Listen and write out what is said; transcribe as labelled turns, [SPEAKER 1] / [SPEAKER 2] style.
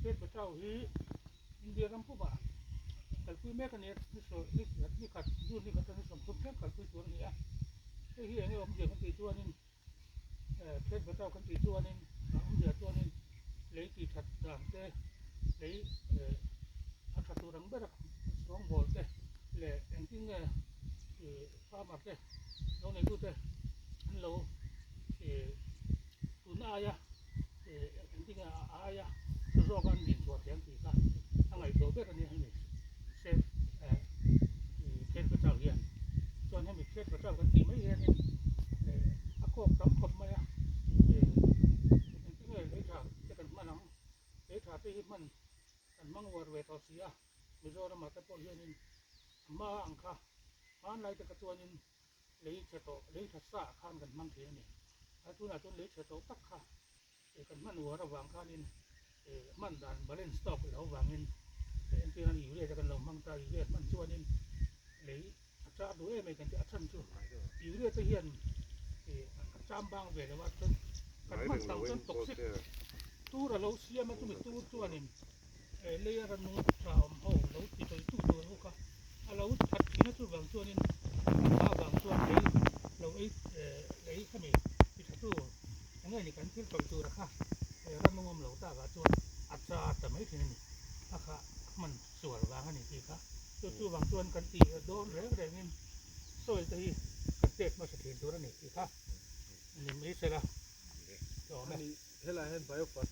[SPEAKER 1] Khet Bachao hi India ram pumah kalpui mek a ni a, ni saw ni ni khat June ni khat atanga ni 30 thleng kalpui tur a ni a. Hei hi enge awmzia kan tih chuanin Khet Bachao kan tih chuanin a awmzia chuanin lei tih that dan te, lei a tha tur ang bera sawngbawl te leh engtin nge farmer te lo neitute an lo tun aia engtin nge a aia tha zawk a an din chhuah theih ang tih kha a ngaihtuah ber a nia hemi Save Khet Bachao hian. Chuan hemi Khet Bachao kan tih mai hianin a kawk tam khawp mai a, engtin nge lei tha te kan hman ang, lei tha te hi hman kan hmang uar ve tawh si a, Mizoramah te pawh hianin a hma ang kha hmanlai te kha chuanin lei chhe tawh lei tha sa ah khan kan hmang thei a ni. A tunah chuan lei chhe tawh tak kha kan hman uar avang khanin hman dan balance tawk loh avangin entir nan urea te kan lo hmang ta, urea hman chuanin lei a char duh em em kan tih a chhan chu urea te hian a cham bang ve lo a chuan kan hman tam chuan toxic tur a lo siam a chumi tur chuanin lei a ranung tha awm ho lo ti tawih tu tur ho kha a lo that thin a chuvang chuanin a vang chuan lei lo ei lei khami ti tha tu eng nge ni kan thil tawih tur a kha ranung awm lo tak ah chuan a char ta mai thin a ni a kha hman sual vang a ni tih kha chu chuvang chuan kan tih dawn reng rengin soil te hi kan pek hmasa thin tur a ni tih kha ni mai sela tlawm e.
[SPEAKER 2] Helai hian biofertilizer.